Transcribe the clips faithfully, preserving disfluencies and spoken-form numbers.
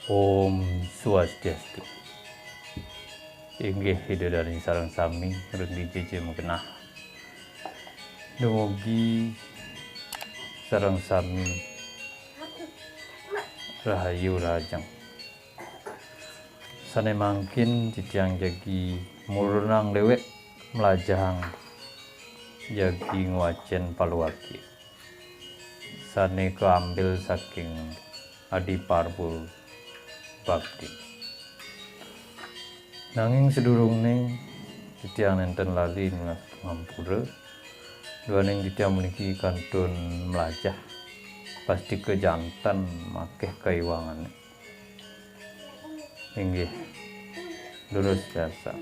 Om Swastiastu. Inggih Ida dané sareng sami ring dija magenah. Dumugi sareng sami rahayu rahajeng. Sané mangkin titiang jagi murunang déwék mlajahang jagi ngwacén palawakya sané kaambil saking Adi Parwa Bakti. Nanging sadurungné titiang nénten lali nunas pangampura, duaning titiang puniki kantun mlajah pastika janten makéh kaiwangané. Inggih, durus piarsa.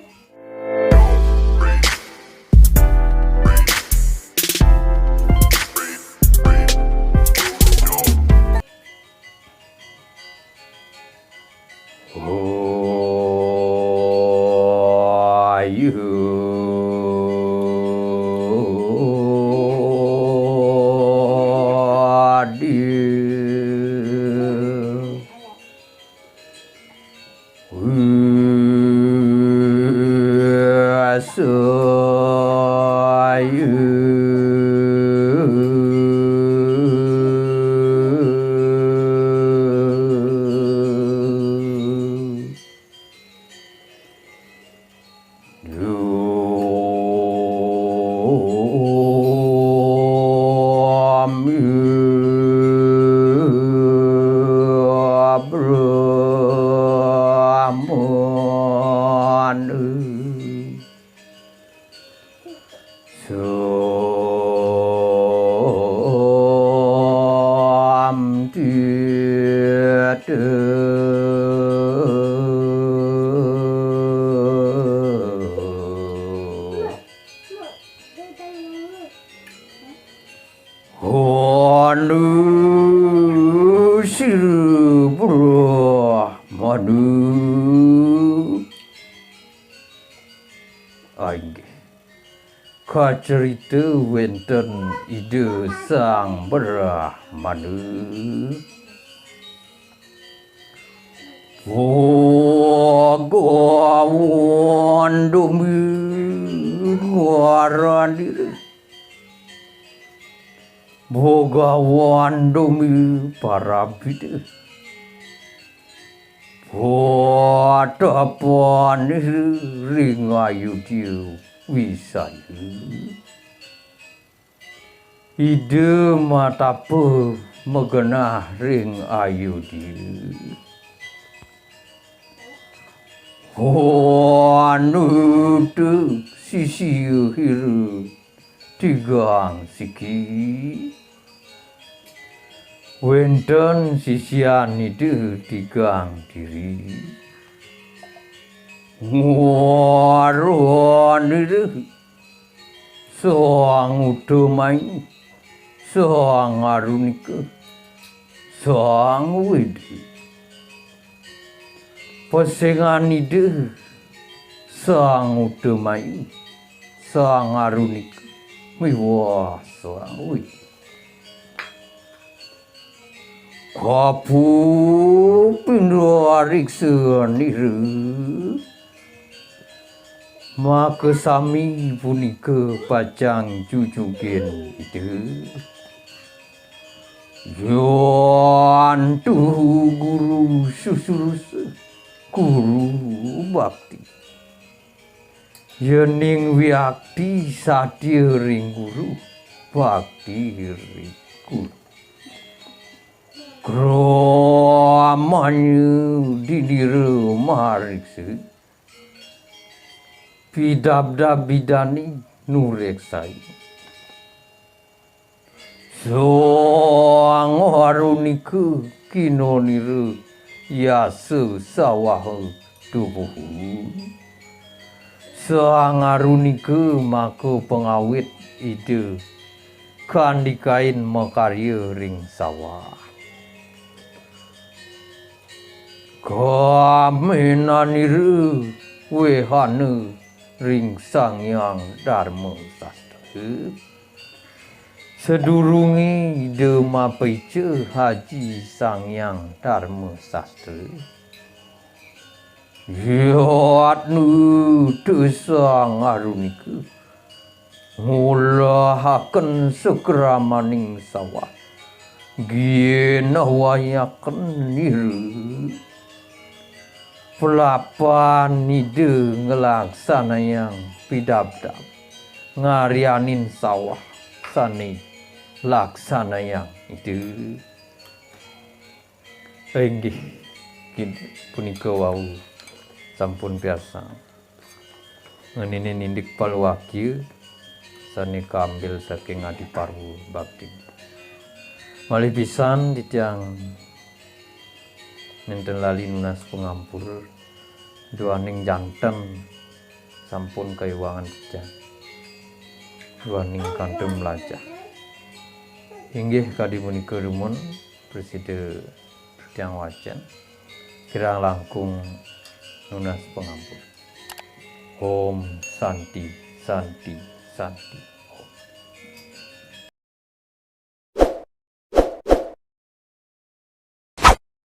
Ayu adi. Asayu. Anu sira Brahmana. Inggih. Kacarita wénten Ida Sang Brahmana. Bhagawan Dami ngaranira. Bhagawan Dami parabida. Patapanira ring Ayodya wisaya. Ida matapa magenah ring Ayodya. Anuta sisia hira tigang siki. Wénten sisian Ida tigang diri. Ngaranira Sang Udamayu, Sang Arunika, Sang Widi. Pesengan Ida Sang Udamayu, Sang Arunika, miwah Sang Widi. Kaping pindha ariksa nira, makasami punika pacang jujugin Ida. Yantu guru susurusa, guru bakti. Yening wiakti satia ring guru, bakti ring guru. Kramanya dinira mariksa, pidabdab bidani nureksai. Sang Arunika kinonira yasa sawaha tubuh. Sang Arunika maka pangawit Ida kandikain makarya ring sawah. Kaminanira wehana ring Sang Hyang Dharma Sastra. Sadurungé Ida mapaica Aji Sang Hyang Dharma Sastra, yatnu dasa ngarunika ngolahaken sakramaning sawah, ginahwayaken nira. Pelapan Ida nglaksanayang pidabdab, ngaryanin sawah sané laksanayang Ida. Inggih, punika wau sampun piarsang. Ngeninin indik paluakia sané kaambil saking Adi Parwa Bakti. Malih pisan titiang nénten lali nunas pangampura, duaning janten sampun kaiwangan titiang, duaning kantun mlajah. Inggih kadi punika dumun prasida titiang wacén, kirang langkung nunas pangampura. Om Santi, Santi, Santi.